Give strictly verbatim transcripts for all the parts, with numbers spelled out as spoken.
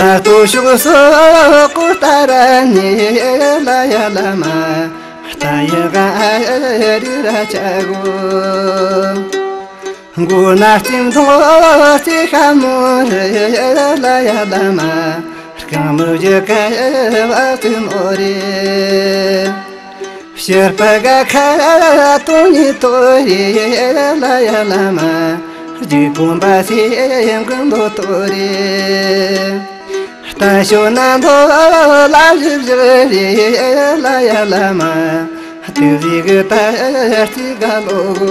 ལྟ་སྟོ་ཤོག་སོག་གོ་ལྟ་ར་ནི་ལ་ཡ་ལ་མ། ལྟ་ཡ་ག་རི་ར་ཆ་གོ། མགོ་ན་སྟེང་མཐོང་སྟེ་ཤ་མོ་རེ་ལ་ཡ་ལ་མ། རྐང་མོ་བཞི་ཀ་བ་ཏི་མོ་རེ། ཕྱིར་པ་ག་ཁ་དོན་ཉིད་དོ་རེ་ལ་ཡ་ལ་མ། རྗེ་གོམ་པ་སེ་མགོན་དོ་དོ་རེ། རྟ་ཞོ་ན་མདོ་ལ་བཞི་བཞི་རེ་ལ་ཡ་ལ་མ། དེ་བཞི་གི་ད་རྩི་ག་ལོ་གོ།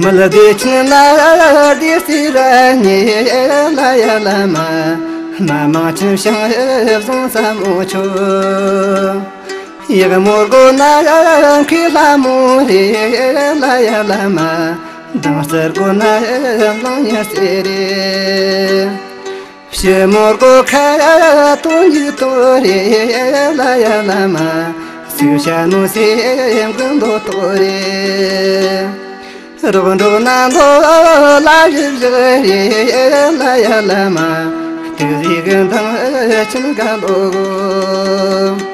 མལ་སྡེ་ཆེན་ལ་སྡེ་སྲིད་ར་ཉེ་ལ་ཡ་ལ་མ། མ་མང་ཆེན་ཤང་བཟང་ས་མོ་ཆོ། ཡག་མོ་སྒོ་ན་མཁས་ལྷ་མོ་རེ་ལ་ཡ་ལ་མ། མདང་རྩེ་སྒོ་ན་གླང་ཉ་སེ་རེ། ཕྱི་མོ་སྒོ་ཁ་དོན་ཉིད་དོ་རེ་ལ་ཡ་ལ་མ། སུ་ཤ་ནུ་སེ་མགོན་དོ་དོ་རེ། རོགས་འགྲོགས་ན་མདོ་ལ་བཞི་བཞི་རེ་ལ་ཡ་ལ་མ། དེ་རིགས་མདང་ཆེན་ག་ལོ་གོ།